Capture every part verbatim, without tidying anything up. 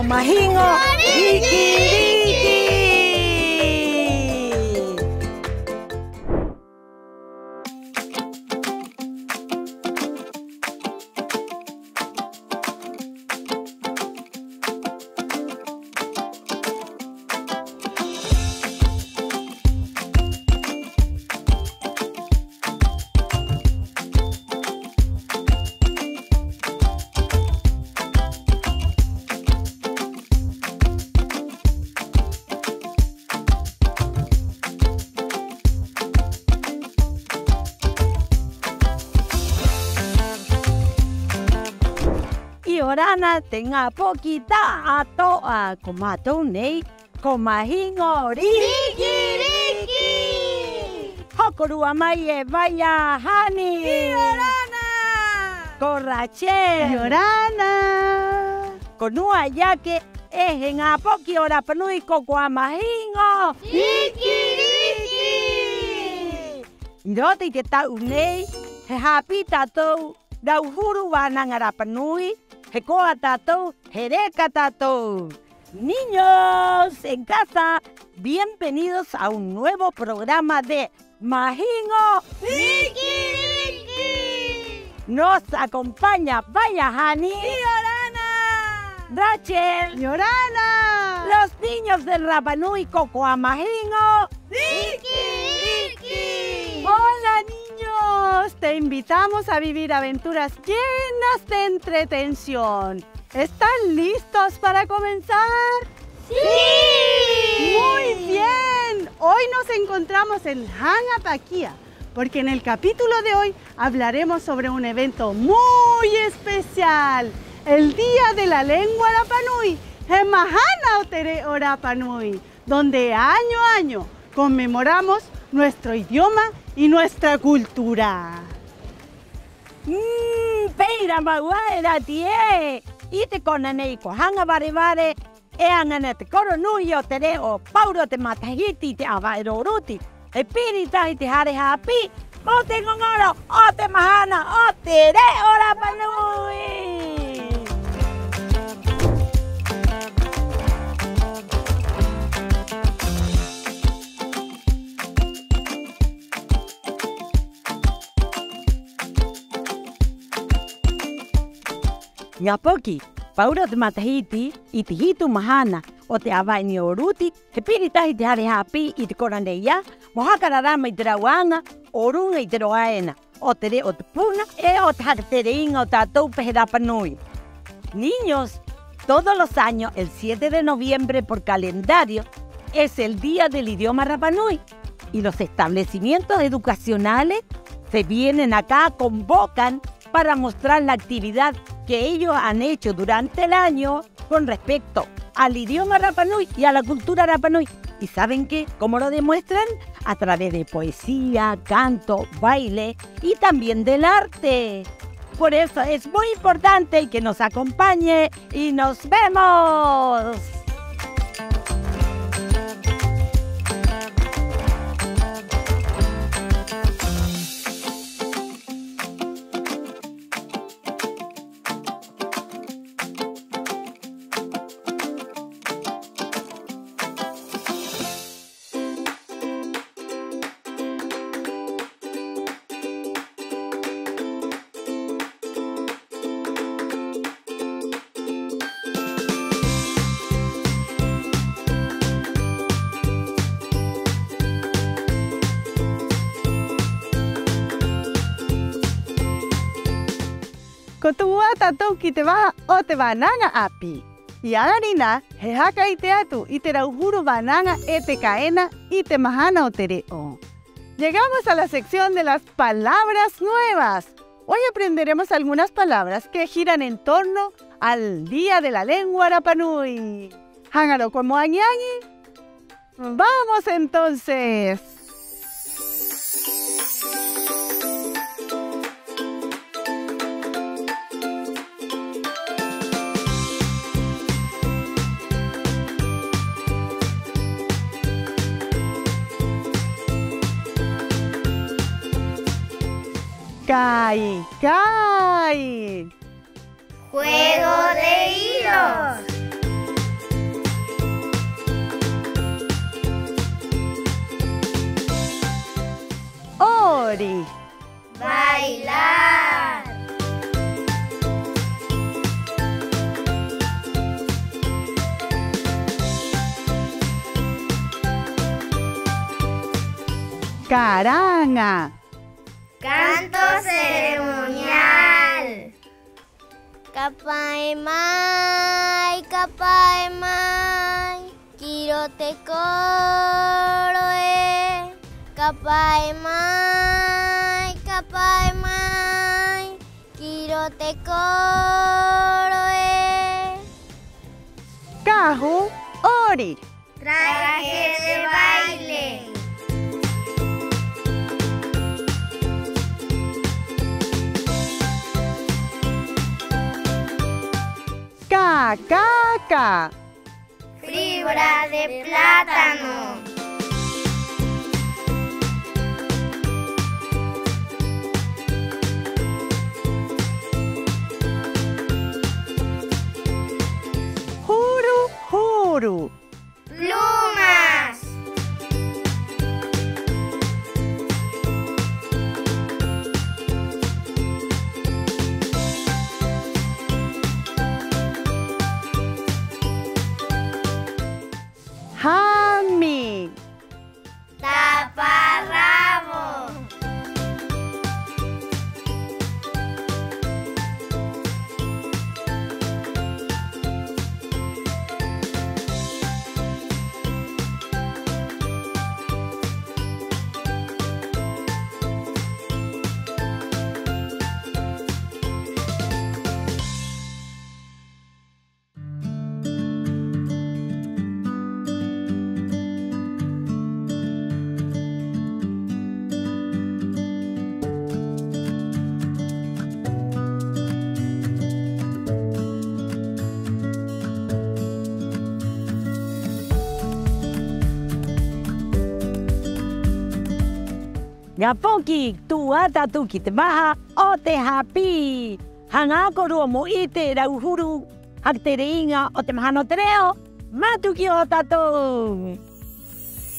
Mahiŋo Riki-riki. 'Iorana te ŋā poki ta'ato'a, ko mātou nei ko Mahiŋo Riki-riki. Hokorua mai e Vaiahani. 'Iorana. Ko Rachel. 'Iorana. Ko nua i a koe e he ŋā poki o Rapa Nui ko ko a Mahiŋo Riki-riki. 'I roto i te ta'u nei, he hāpī tātou rau huru vānaŋa rapa nui, he koa tātou, he reka tātou. Niños en casa, bienvenidos a un nuevo programa de Mahiŋo Riki-riki. Nos acompaña Vaiahani. 'Iorana. Rachel. 'Iorana. Los niños de Rapa Nui ko ko a Mahiŋo Riki-riki. Hola, niños. Te invitamos a vivir aventuras llenas de entretención. ¿Están listos para comenzar? ¡Sí! Muy bien. Hoy nos encontramos en Haŋa Pakia, porque en el capítulo de hoy hablaremos sobre un evento muy especial, el Día de la Lengua Rapa Nui, he mahana o te re'o rapa nui, donde año a año conmemoramos nuestro idioma y nuestra cultura. Mm, pē ira mau 'ā, e Rati ē. 'I te kona nei ko Haŋa Vare-vare, e aŋa ena te koro nui o te re'o, Pauro te Matahiti, te 'āva'e rō ruti, he piri tahi te hare hāpī mo te ŋoŋoro o te mahana o te re'o rapa nui. Ŋā poki, Pauro te Matahiti, 'i te hitu mahana o te 'āva'e nei o ruti, he piri tahi te hare hāpī 'i te kona nei 'ā, mo haka rarama i te rāua aŋa o ruŋa i te roa ena o te re'o tupuna 'e o te haka tere iŋa o tātou pa he rapa nui. Niños, todos los años, el siete de noviembre por calendario, es el Día del Idioma Rapa Nui, y los establecimientos educacionales se vienen acá, convocan para mostrar la actividad que ellos han hecho durante el año con respecto al idioma rapa nui y a la cultura rapa nui. ¿Y saben qué? ¿Cómo lo demuestran? A través de poesía, canto, baile y también del arte. Por eso es muy importante que nos acompañe y nos vemos. Ko tu'u 'ā tātou ki te vaha o te vānaŋa 'āpī. 'I 'aŋarinā, he haka 'ite atu i te rau huru vānaŋa e take'a ena i te mahana o te re'o. Llegamos a la sección de las palabras nuevas. Hoy aprenderemos algunas palabras que giran en torno al Día de la Lengua Rapa Nui. ¿Haŋa rō koe mo aŋi-aŋi? ¡Vamos entonces! Kai kai. Juego de hilos. 'Ori. Bailar. Ka raŋa. Canto ceremonial. Ka pae mai, ka pae mai ki roto te koro ē. Ka pae mai, ka pae mai ki roto te koro ē. Ka ahu 'ori. Traje de baile. Ka, ka, ka. Fibra de plátano. Huru, huru. Plumas. Hami. Taparrabo. Ŋā poki, tu'u 'ā tātou ki te maha o te hāpī. Haŋa 'ā kōrua mo 'ite rau huru haka tere iŋa o te mahana o te re'o. Matu ki oho tātou.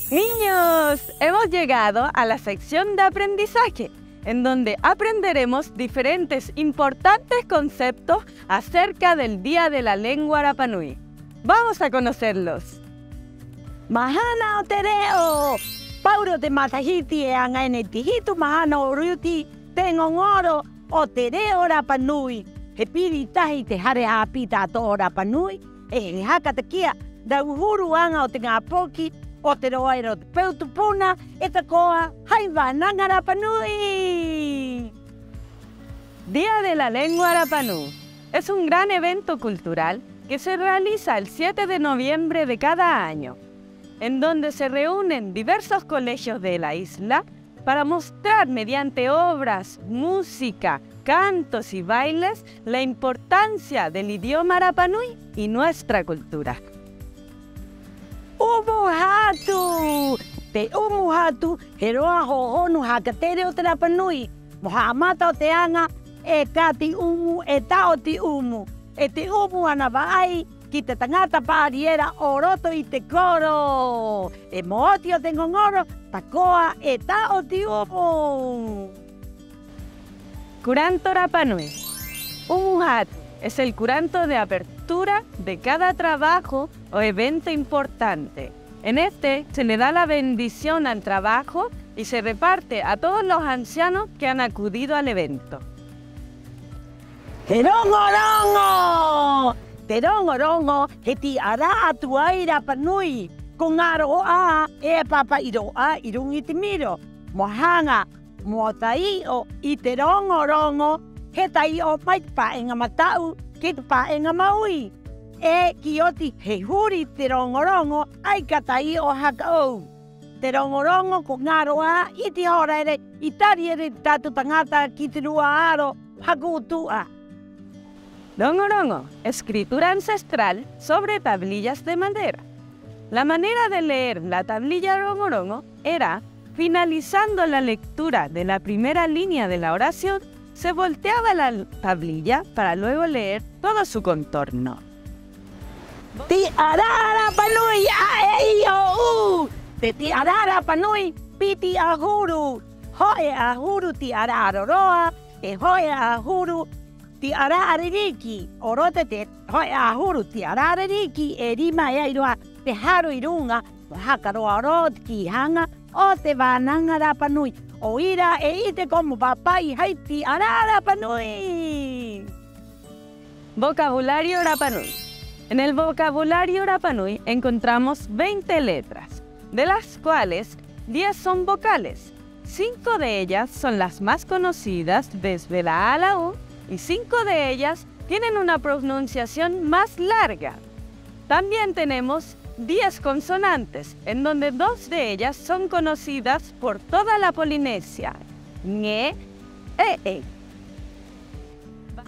Niños, hemos llegado a la sección de aprendizaje, en donde aprenderemos diferentes importantes conceptos acerca del Día de la Lengua Rapa Nui. Vamos a conocerlos. Mahana o te re'o. Paurō te matahiti e aŋa ena i te hitu mahana o ruti te ŋoŋoro o te re'o rapa nui. He piri tahi te hare hāpī ta'ato'a o Rapa Nui, 'e he haka take'a rau huru aŋa o te ŋā poki o te roa era o te peu tupuna 'e tako'a hai vānaŋa rapa nui. Día de la Lengua Rapa Nui es un gran evento cultural que se realiza el siete de noviembre de cada año, en donde se reúnen diversos colegios de la isla para mostrar mediante obras, música, cantos y bailes la importancia del idioma rapa nui y nuestra cultura. ¡'Umu hatu! Te 'umu hatu he roa hōhonu haka tere o te Rapa Nui mo ha'amata o te aŋa e ka ti 'umu, e ta'o ti 'umu, e te 'umu ana va'ai ki te taŋata pa'ari era o roto i te koro. 'E mo oti o te ŋoŋoro, tako'a e ta'o ti 'umu. Kuranto Rapa Nui. 'Umu hatu es el kuranto de apertura de cada trabajo o evento importante. En este se le da la bendición al trabajo y se reparte a todos los ancianos que han acudido al evento. He roŋo-roŋo! Te roŋo-roŋo he ti'ara'a tuai rapa nui. Ko ŋaro'a 'ā e pāpa'i rō 'ā 'i ruŋa i te miro mo haŋa mo tai'o i te roŋo-roŋo. He tai'o mai te pā'iŋa mata'u ki te pā'iŋa maui. 'E ki oti he huri te roŋo-roŋo 'ai ka tai'o haka 'ou. Te roŋo-roŋo ko ŋaro'a 'ā 'i te hora era i tari era i te tātou taŋata ki te rua aro haka 'utu'a. Roŋo-roŋo, escritura ancestral sobre tablillas de madera. La manera de leer la tablilla roŋo-roŋo era, finalizando la lectura de la primera línea de la oración, se volteaba la tablilla para luego leer todo su contorno. Ti'ara'a rapa nui, a, e, i, o, u. Te ti'ara'a rapa nui piti 'ahuru. ho'e 'ahuru ti'a ra'e roroa, 'e ho'e 'ahuru ti'a ra'e riki. O roto i te ho'e 'ahuru ti'a ra'e riki, e rima e ai rō 'ā te haro 'i ruŋa mo haka roa-roa o te kī haŋa o te vānaŋa rapa nui. 'O ira e 'ite koe mo pāpa'i hai ti'a ra'e rapa nui. Vocabulario Rapa Nui. En el vocabulario Rapa Nui encontramos veinte letras, de las cuales diez son vocales. Cinco de ellas son las más conocidas, desde la A a la U, y cinco de ellas tienen una pronunciación más larga. También tenemos diez consonantes, en donde dos de ellas son conocidas por toda la Polinesia: ŋe 'e e.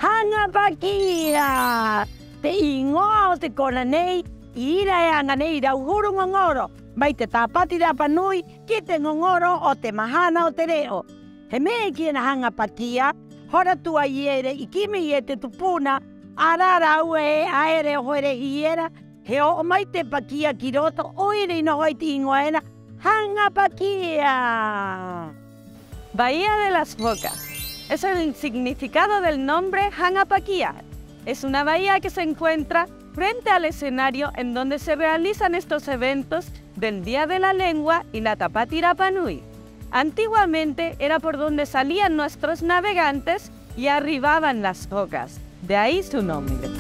Haŋa Pakia! Te 'īŋoa o te kona nei, 'i ira e aŋa nei rauhuru ŋoŋoro, mai te Tāpati Rapa Nui ki te ŋoŋoro o te mahana o te re'o. He me'e kī ena Haŋa Pakia, hora tuai era i kimi i e te tupuna, arara a au ē, 'ai era e oho era e hī era, he o'o mai te pakia ki roto, 'o ira i noho ai te 'īŋoa ena, Haŋa Pakia. Bahía de las Focas. Es el significado del nombre Haŋa Pakia. Es una bahía que se encuentra frente al escenario en donde se realizan estos eventos del Día de la Lengua y la Tāpati Rapa Nui. Antiguamente era por donde salían nuestros navegantes y arribaban las focas, de ahí su nombre.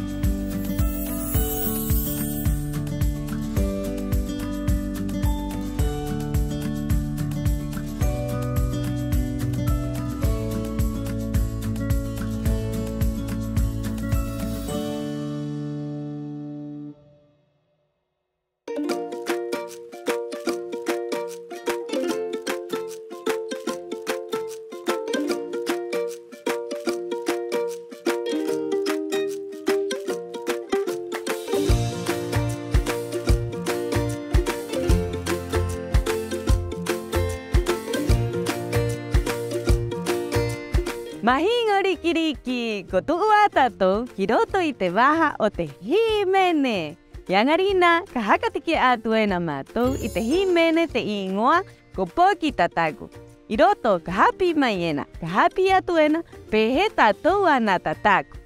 Mahiŋo riki-riki, ko tu'u 'ā tātou ki roto i te vaha o te hīmene. 'I 'aŋa rinā, ka haka take'a atu ena a mātou i te hīmene te 'īŋoa ko Poki Tataku. 'I roto ka hāpī mai ena, ka hāpī atu ena pē hē tātou ana tataku.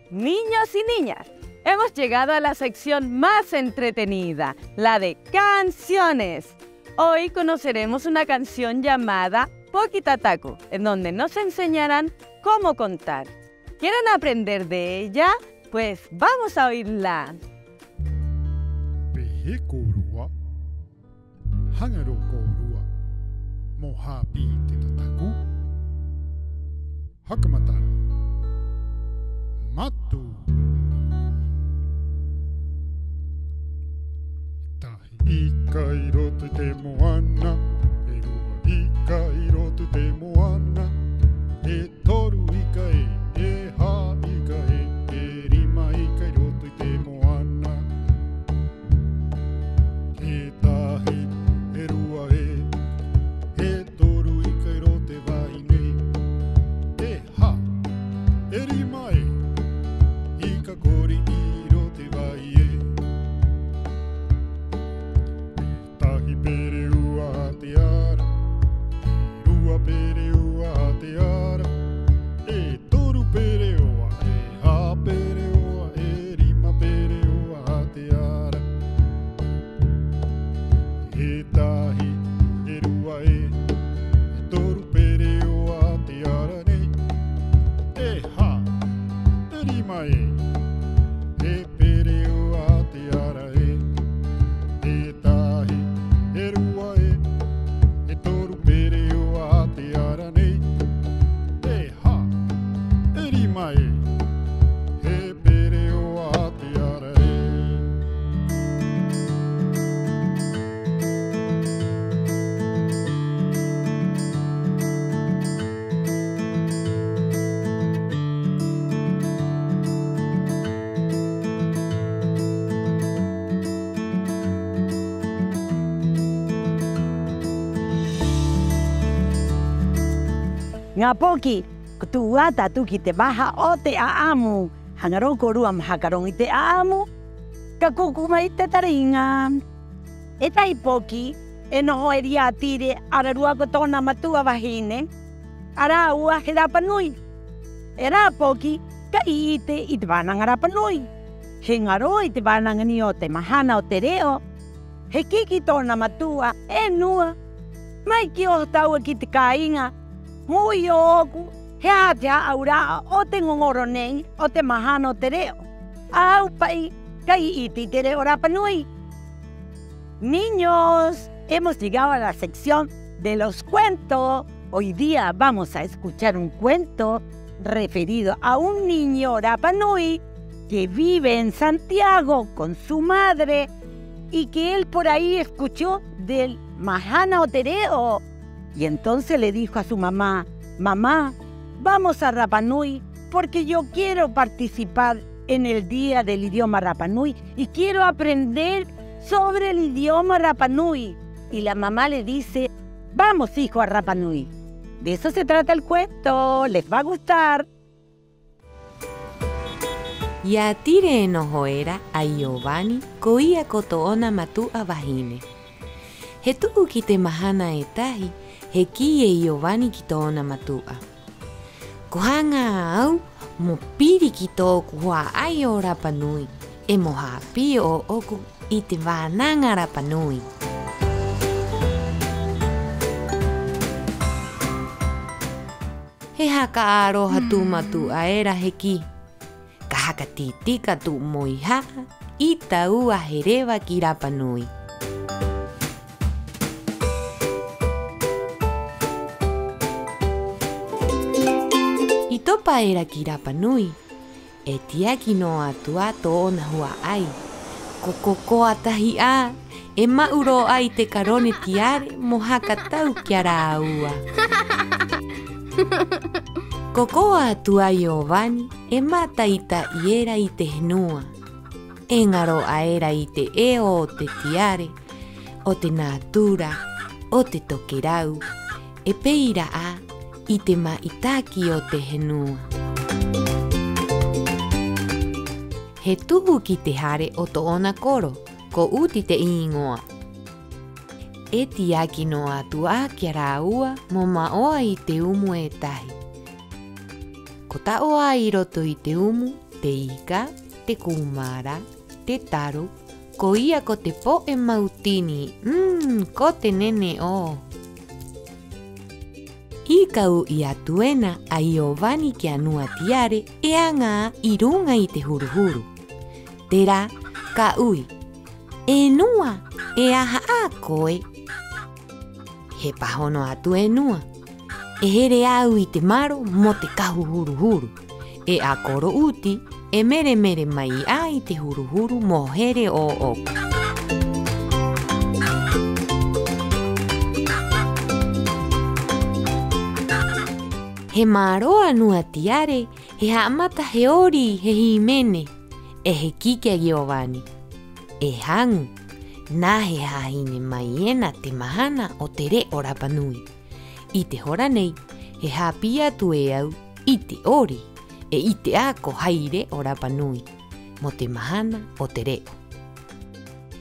Niños y niñas, hemos llegado a la sección más entretenida, la de canciones. Hoy conoceremos una canción llamada Poki Tataku, en donde nos enseñarán cómo contar. ¿Quieren aprender de ella? Pues vamos a oírla. ¿Pē hē kōrua? ¿Haŋa rō kōrua mo hāpī i te tataku? Haka matara. Matu. E tahi ika 'i roto i te moana, e rua ika 'i roto i te moana, e toru ika ē, e hā ika ē, e rima ika 'i roto i te moana. E tahi, e rua ē, e toru ika 'i roto i te vahi nei, e hā, e rima ē, ika kori 'i roto i te vahi ē. E tahi pereoa a te ara, e rua pereoa a te ara, e toru pereoa, e hā pereoa, e rima pereoa a te ara. E tahi, e rua ē, e toru pereoa a te ara nei, e hā, e rima ē, e pereoa a te ara ē. E tahi, e rua ē, e toru pereoa a te ara nei, e hā, e rima ē, e pereoa a te ara ē. Ŋā poki, ko tu'u 'ā tātou ki te vaha o te 'a'amu. ¿Haŋa rō kōrua mo haka roŋo i te 'a'amu? Ka kuku mai te tariŋa. E tahi poki, e noho era i a Tire ararua ko tō'ona matu'a vahine, a rāua he rapa nui. 'E rā poki, ka 'ite i te vānaŋa rapa nui. He ŋaro'a i te vānaŋa nei o te mahana o te re'o. He kī ki tō'ona matu'a: "E nua, mai ki oho tāua ki te kāiŋa mo u'i ō'oku he aha te hā'aura'a o te ŋoŋoro nei o te mahana o te re'o. A au pa'i, ka 'ite i te re'o rapa nui." Niños, hemos llegado a la sección de los cuentos. Hoy día vamos a escuchar un cuento referido a un niño rapa nui que vive en Santiago con su madre y que él por ahí escuchó del mahana o te re'o. Y entonces le dijo a su mamá: "Mamá, vamos a Rapa Nui, porque yo quiero participar en el Día del Idioma Rapa Nui y quiero aprender sobre el idioma rapa nui." Y la mamá le dice: "Vamos, hijo, a Rapa Nui." De eso se trata el cuento, les va a gustar. I a Tire e noho era a Iovani, koia ko tō'ona matu'a vahine. He tu'u ki te mahana e tahi, he kī e Iovani ki tō'ona matu'a: "Ko haŋa a au mo piri ki tō'oku hua'ai o Rapa Nui, 'e mo hāpī ō'oku i te vānaŋa rapa nui." He haka 'aroha tū matu'a era, he kī: "Ka haka tī-tika tu'u mo i ha'a i tāua hereva ki Rapa Nui." I topa era ki Rapa Nui, e tiaki nō atu 'ā tō'ona hua'ai. Ko kokoa tahi 'ā, e ma'u rō 'ā i te karone tiare mo haka tau ki a rāua. Ko koa atu 'ā Iovani, e māta'i-ta'i era i te henua. E ŋaro'a era i te 'eo o te tiare, o te nātura, o te tokerau, 'e pē ira 'ā i te ma'itaki o te henua. He tu'u ki te hare o tō'ona koro, ko Uti te 'īŋoa. E tiaki nō atu 'ā ki a rāua mo ma'oa i te umu e tahi. Ko ta'o 'ā 'i roto i te umu te ika, te kūmara, te taru, koia ko te po'e mautini, mm, ko te nene 'ō. I ka u'i atu ena a Iovani ki a nua tiare e aŋa 'i ruŋa i te huru-huru. Terā, ka 'ui: "E nua, ¿e aha 'ā koe?" He pāhono atu e nua: "E here a au i te maro mo te kahu huru-huru." 'E a koro Uti e mere-mere mai 'ā i te huru-huru mo here ō'oku. He māroa nua tiare, he ha'amata he ori, he hīmene, 'e he kī ki a Iovani: "E haŋu, nā he hāhine mai ena te mahana o te re'o rapa nui. 'I te hora nei, he hāpī atu e au i te ori 'e i te ako hai re'o rapa nui mo te mahana o te re'o."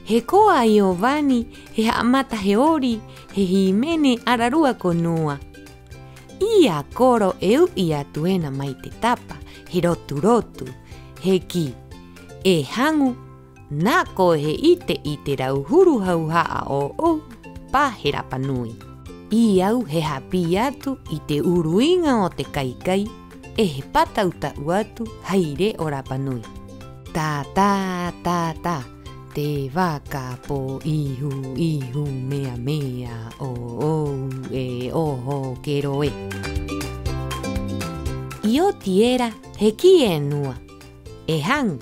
He koa a Iovani, he ha'amata he ori, he hīmene ararua ko nua. 'I a koro e u'i atu ena mai te tapa, he rotu-rotu, he kī: "E haŋu, nā koe he 'ite i te rauhuru hauha'a ō'ou pa he rapa nui." 'I au he hāpī atu i te 'uru iŋa o te kai-kai, 'e he pāta'u-ta'u atu hai re'o rapa nui. Tā, tā, tā, tā, te vaka pō ihu-ihu mea-mea ō'ou e oho kero ē. I oti era, he kī e nua: "E haŋu,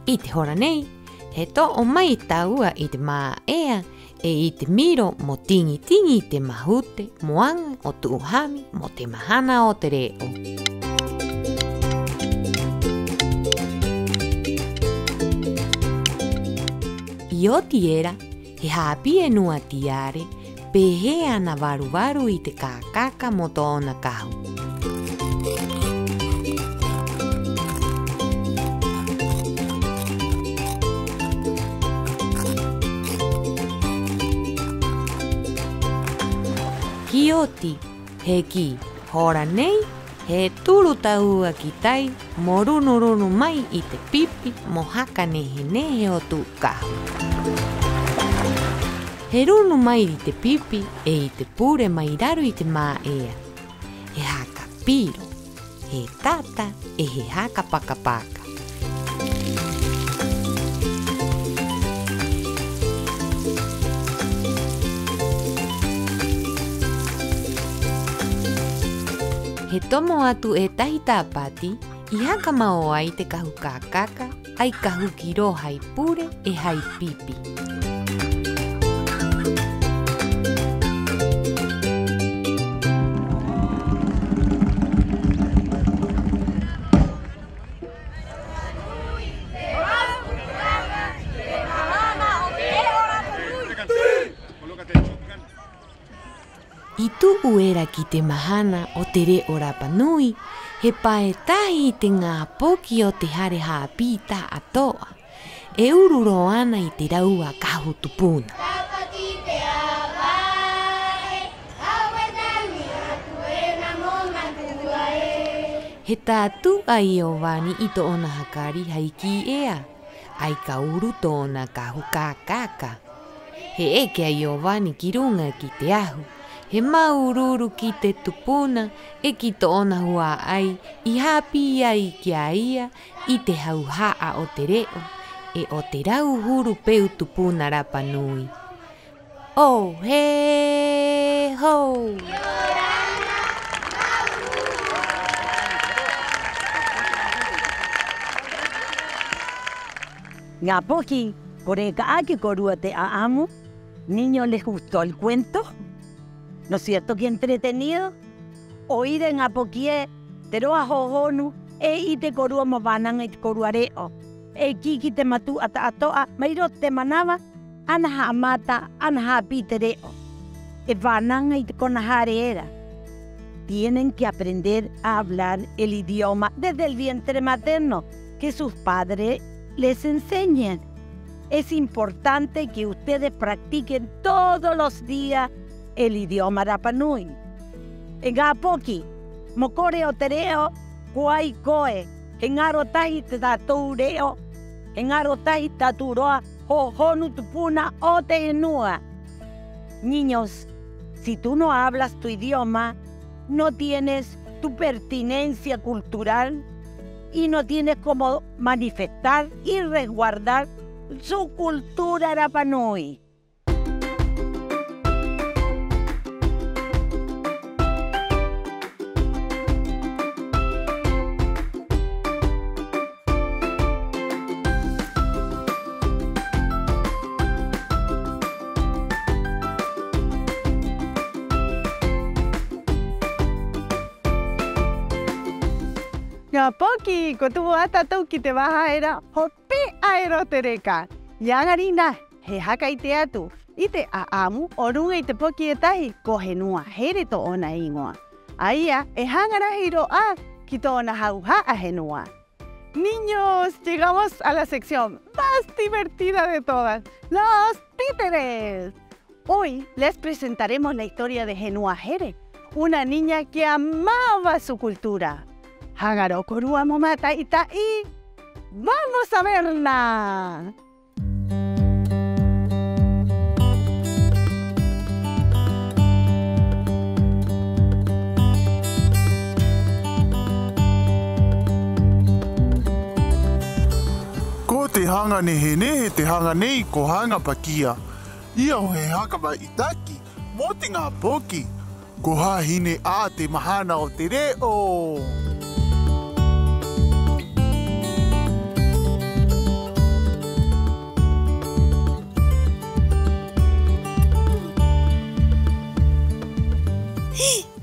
'i te hora nei, he to'o mai tāua i te mā'ea 'e i te miro mo tiŋi-tiŋi i te mahute mo aŋa o tu'u hami mo te mahana o te re'o." I oti era, he hāpī e nua tiare pē hē ana varu-varu i te kākaka mo tō'ona kahu. Ki oti, he kī: hora nei, he turu tāua ki tai mo runu-runu mai i te pipi mo haka nehe-nehe o tu'u kahu. He runu mai i te pipi 'e i te pure mai raro i te mā'ea. He haka piro, he tata, 'e he haka paka-paka. He tomo atu e tahi tāpati i haka mao ai te kahu kākaka, 'ai kahu ki rō hai pure 'e hai pipi. I tu'u era ki te mahana o te re'o rapa nui, he pae tahi i te ŋā poki o te hare hāpī ta'ato'a, e uru rō 'ana i te rāua kahu tupuna. He tātu'a a Iovani i tō'ona hakari hai kī'ea, 'ai ka uru tō'ona kahu kākaka. He eke a Iovani ki ruŋa ki te ahu, he māuru-uru ki te tupuna 'e ki tō'ona hua'ai i hāpī ai ki a ia i te hauha'a o te re'o 'e o te rau huru peu tupuna rapa nui. ¡Oh, he, ho! Ŋā poki, ¿ko reka 'ā ki a kōrua te 'a'amu? ¿Niños les gustó el cuento? ¿No es cierto que entretenido? 'O ira e ŋā poki ē, te roa hōhonu e 'ite kōrua mo vānaŋa i te kōrua re'o, e kī ki te matu'a ta'ato'a mai roto te manava, ana ha'amata, ana hāpī te re'o, e vānaŋa i te kona hare era. Tienen que aprender a hablar el idioma desde el vientre materno, que sus padres les enseñen. Es importante que ustedes practiquen todos los días el idioma rapa nui. E ŋā poki, mo kore o te re'o, ko ai koe, he ŋaro tahi te tātou re'o, he ŋaro tahi tātou roa hōhonu tupuna o te henua. Niños, si tú no hablas tu idioma, no tienes tu pertinencia cultural y no tienes cómo manifestar y resguardar su cultura rapa nui. Ŋā poki, ko tu'u 'ā tātou ki te vaha era hope'a era o te reka. 'I 'aŋa rinā, he haka 'ite atu i te 'a'amu o ruŋa i te poki e tahi ko Henua Here tō'ona 'īŋoa. A ia e haŋa rahi rō 'ā ki tō'ona hauha'a henua. Niños, llegamos a la sección más divertida de todas, los títeres. Hoy les presentaremos la historia de Henua Here, una niña que amaba su cultura. ¿Haŋa rō kōrua mo mata'ita'i? ¡Vamos a verla! Ko te haŋa nehe-nehe te haŋa nei ko Haŋa Pakia. Ia ho'e haka ma'itaki mo te ŋā poki. Ko hāhine 'ā te mahana o te re'o.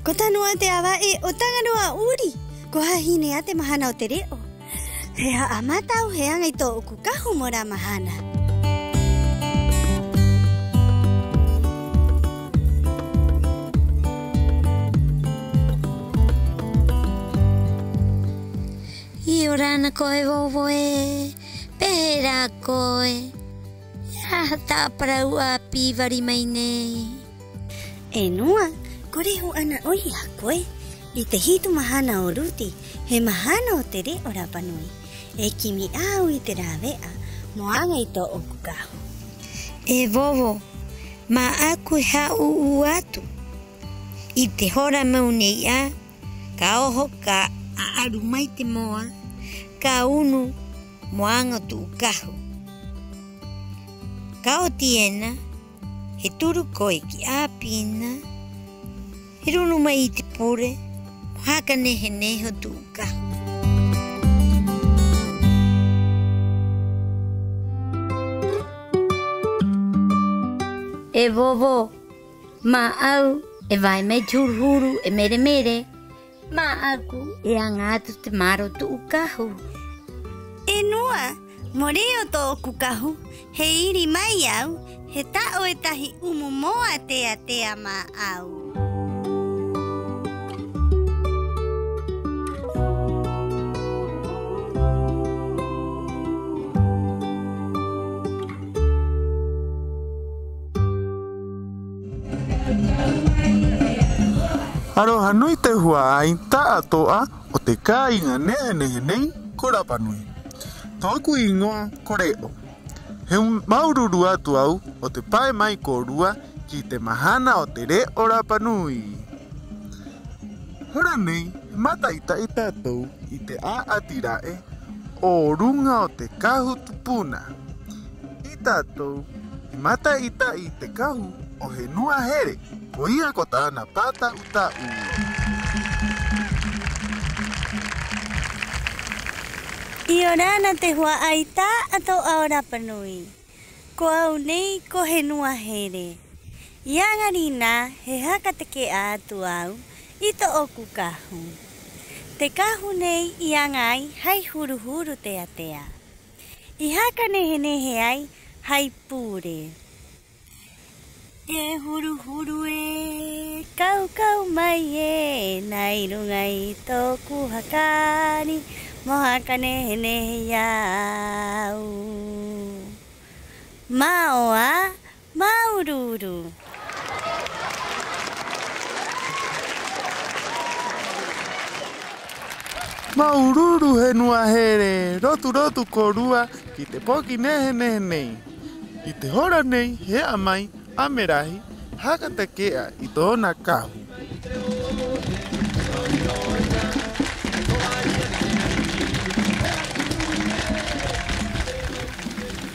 Ko tano 'ā te 'āva'e, 'o taŋa nō a Uri. Ko hāhine 'ā te mahana o te re'o. He ha'amata au he aŋa i tō'oku kahu mo rā mahana. 'Iorana koe, vovo ē. ¿Pē hē rā koe? ¿He aha ta'a parau 'āpī vari mai nei? E nua, Ko rehu 'ana 'ō i a koe i te hitu mahana o Ruti, he mahana o te re'o rapa nui. E kimi 'ā au i te rāve'a mo aŋa i tō'oku kahu. E vovo, mā'aku e hā'ū'ū atu. 'I te hora mau nei 'ā, ka oho ka 'a'aru mai te moa, ka unu mo aŋa o tu'u kahu. Ka oti ena, he turu koe ki 'āpī 'ina, he runu mai i te pure mo haka nehe-nehe o tu'u kahu. E vovo, mā'au e vae mai te huru-huru e mere-mere, mā'aku e aŋa atu te maro o tu'u kahu. E nua, mo re'o tō'oku kahu, he iri mai au, he ta'o e tahi 'umu moa tea-tea mā'au. Aroha nui te hua'ai ta'ato'a o te kāiŋa nehe-nehe nei ko Rapa Nui. Tō'oku 'īŋoa ko Re'o. He māuru-uru atu a au 'o te pae mai kōrua ki te mahana o te re'o rapa nui. Hora nei, he māta'i-ta'i tātou i te 'a'ati ra'e o ruŋa o te kahu tupuna. 'Ī tātou, he māta'i-ta'i i te kahu o Henua Here, koia ko tā'ana pāta'u-ta'u. 'Iorana te hua'ai ta'ato'a o Rapa Nui. Ko au nei ko Henua Here. 'I 'aŋa rinā he haka take'a atu a au i tō'oku kahu. Te kahu nei i aŋa ai hai huru-huru tea-tea. I haka nehe-nehe ai hai pure. E huru-huru ē, kau-kau mai ē, nā 'i ruŋa i tō'oku hakari mo haka nehe-nehe i a au. Mao 'ā, māuru-uru. Māuru-uru Henua Here, rotu-rotu kōrua ki te poki nehe-nehe nei. 'I te hora nei he e'a mai a Merahi, haka take'a i tō'ona kahu.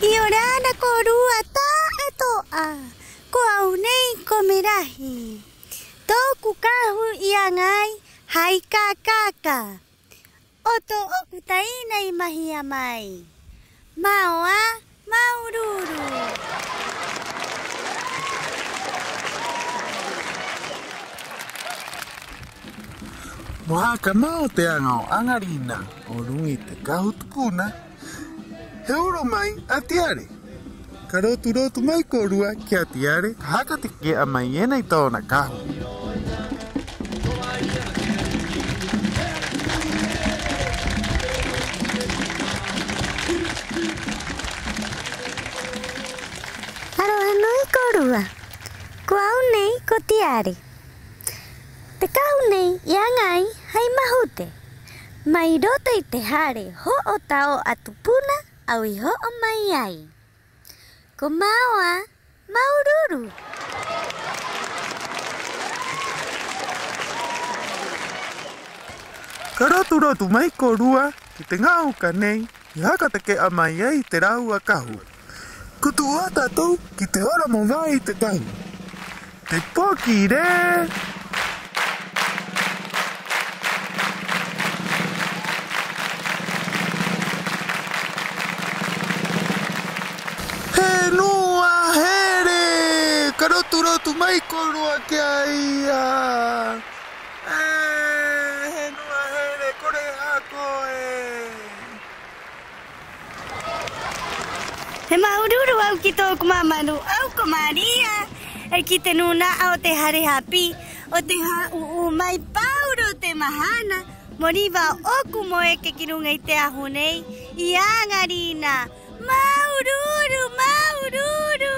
'Iorana kōrua ta'ato'a, ko au nei ko Merahi. Tō'oku kahu i aŋa ai hai kakaka. 'O tō'oku taina i mahia mai. Mao 'ā, māuru-uru. Mo haka mao te aŋa o 'aŋa rinā o ruŋa i te kahu tupuna, he uru mai a Tiare. Ka rotu-rotu mai kōrua ki a Tiare, ka haka take'a mai ena i tō'ona kahu. Aroha nui kōrua. Ko au nei ko Tiare. Te kahu nei i aŋa ai hai mahute. Mai roto i te hare ho'o tao'a tupuna a au i ho'o mai ai. Ko mao 'ā, māuru-uru. Ka rotu-rotu mai kōrua ki te ŋā uka nei i haka take'a mai ai i te rāua kahu. Ko tu'u 'ā tātou ki te hora mo vae i te kahu. Te poki rē. Henua Here! Ka rotu-rotu mai kōrua ki a ia. E, Henua Here, ko rehe 'ā koe. He māuru-uru au ki tō'oku māmā nū, a au ko Maria, 'e ki te nūna'a o te hare hāpī, 'o te hā'ū'ū mai paurō te mahana mo riva ō'oku mo eke ki ruŋa i te ahu nei i 'aŋa rinā. Māuru-uru, māuru-uru.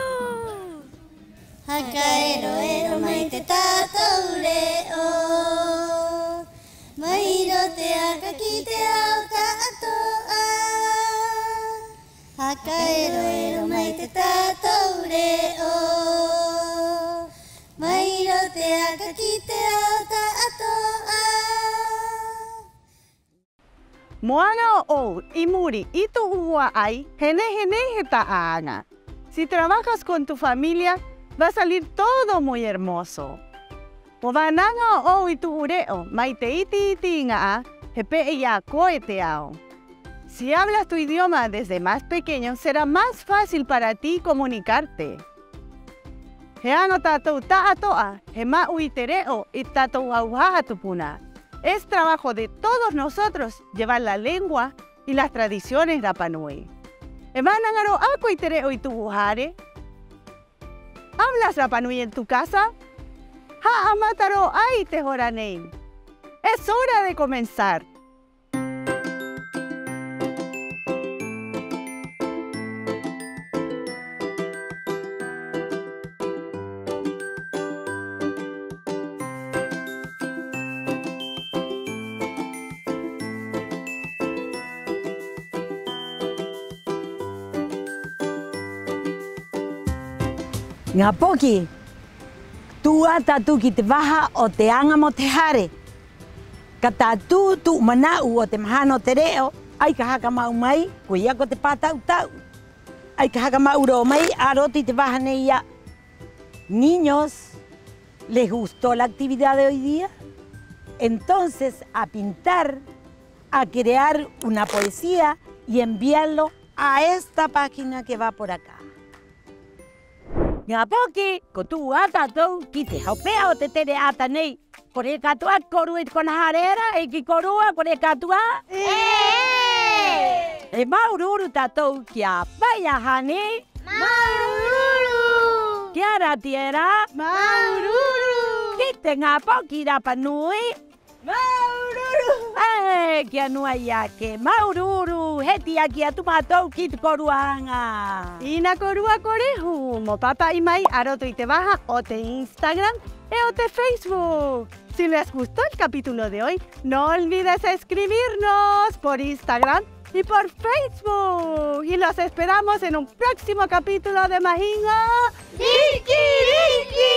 Haka ero-ero mai te tātou re'o, mai roto te aka ki te ao ta'ato'a. Haka ero-ero mai te tātou re'o, mai roto te aka ki te ao ta'ato'a. Mo aŋa ō'ou 'i muri i tu'u hua'ai, he nehe-nehe ta'a aŋa. Si trabajas con tu familia, va a salir todo muy hermoso. Mo vānaŋa ō'ou i tu'u re'o mai te 'iti-'iti iŋa 'ā, he pē i a koe te ao. Si hablas tu idioma desde más pequeño, será más fácil para ti comunicarte. He aŋa o tātou ta'ato'a, he ma'u i te re'o i te tātou hauha'a tupuna. Es trabajo de todos nosotros llevar la lengua y las tradiciones rapa nui. ¿E vānaŋa rō 'ā koe i te re'o i tu'u hare? ¿Hablas rapa nui en tu casa? Ha'amata rō 'ā i te hora nei. Es hora de comenzar. Ŋā poki, tu'u 'ā tātou ki te vaha o te aŋa mo te hare. Ka tātū tu'u mana'u o te mahana o te re'o, 'ai ka haka ma'u mai, koia ko te pāta'u-ta'u. 'Ai ka haka ma'u rō mai a roto i te vaha nei 'ā. Niños, ¿les gustó la actividad de hoy día? Entonces, a pintar, a crear una poesía y enviarlo a esta página que va por acá. Ŋā poki, ko tu'u 'ā tātou ki te hope'a o te tere'ata nei. ¿Ko reka atu 'ā ki a kōrua i te kona hare era, e ki a kōrua, ko reka atu 'ā? ¡Ē! E māuru-uru tātou ki a Pa'i, a Hani. ¡Māuru-uru! Ki a Ratiera. ¡Māuru-uru! Ki te ŋā poki rapa nui. ¡Māuru-uru! ¡Ē, ki a Nua Iake! ¡Māuru-uru! He tiaki atu mātou ki te kōrua aŋa. 'Ina kōrua ko rehu mo pāpa'i mai a roto i te vaha o te Instagram 'e o te Facebook. Si les gustó el capítulo de hoy, no olvides escribirnos por Instagram y por Facebook. Y los esperamos en un próximo capítulo de Mahiŋo Riki-riki.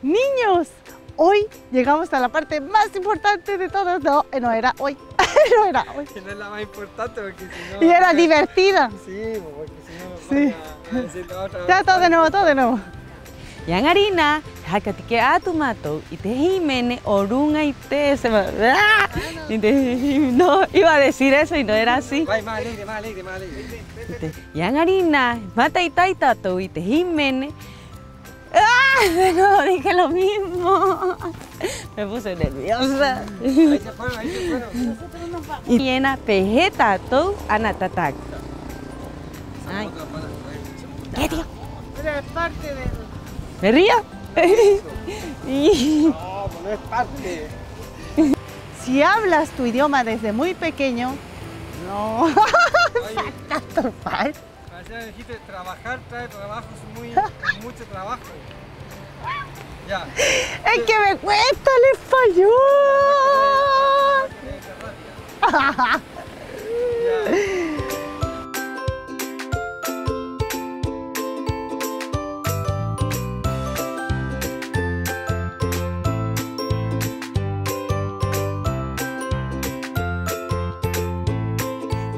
Niños, hoy llegamos a la parte más importante de todo. No, eh, no era hoy. No era hoy. Que no es la más importante porque si no... Y era divertida. Sí, porque si no... Sí. Ya, todo de nuevo, todo de nuevo. 'I 'aŋa rinā, he haka take'a atu mātou i te hīmene o ruŋa i te... se me... ¡Ah! I te... no, iba a decir eso y no era así. Vai, más alegre, más alegre, más alegre. I te... 'i 'aŋa rinā, he māta'i-ta'i tātou i te hīmene. ¡Ah! De nuevo dije lo mismo. Me puse nerviosa. Ahí se fueron, ahí se fueron. 'I ena pē hē tātou ana tataku. Ai. ¿Qué, tío? Pero es parte de... ¿Me río? No, no es parte. Si hablas tu idioma desde muy pequeño, no. Oye. Saca tu parte. Así me dijiste, trabajar trae trabajos muy, mucho trabajo. Ya. Es que me cuesta el español.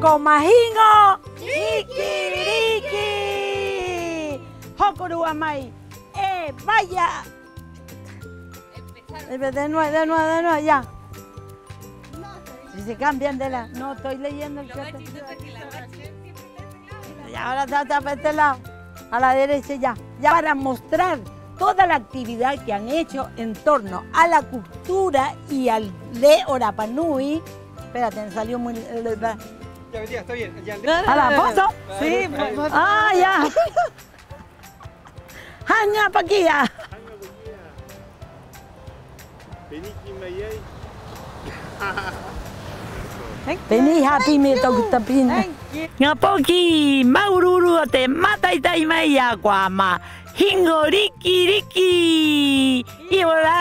Ko Mahiŋo Riki-riki. Hokorua mai. ¡Eh, vaya! Eh, de nuevo, de nuevo, de nuevo, ya. Si se cambian de la... No, estoy leyendo el chat. Y ahora está, está para este lado. A la derecha ya. Ya para mostrar toda la actividad que han hecho en torno a la cultura y al le'o rapa nui. Espérate, me salió muy... Ya, ya, está bien. Ya, a la foto. Sí, ah, ya. Haŋa pakia. Pē nei hāpī mai tō'oku tapina. Ŋā poki māuru-uru o te māta'i-ta'i mai i a koe, māhina riki-riki. ¡'Iorana!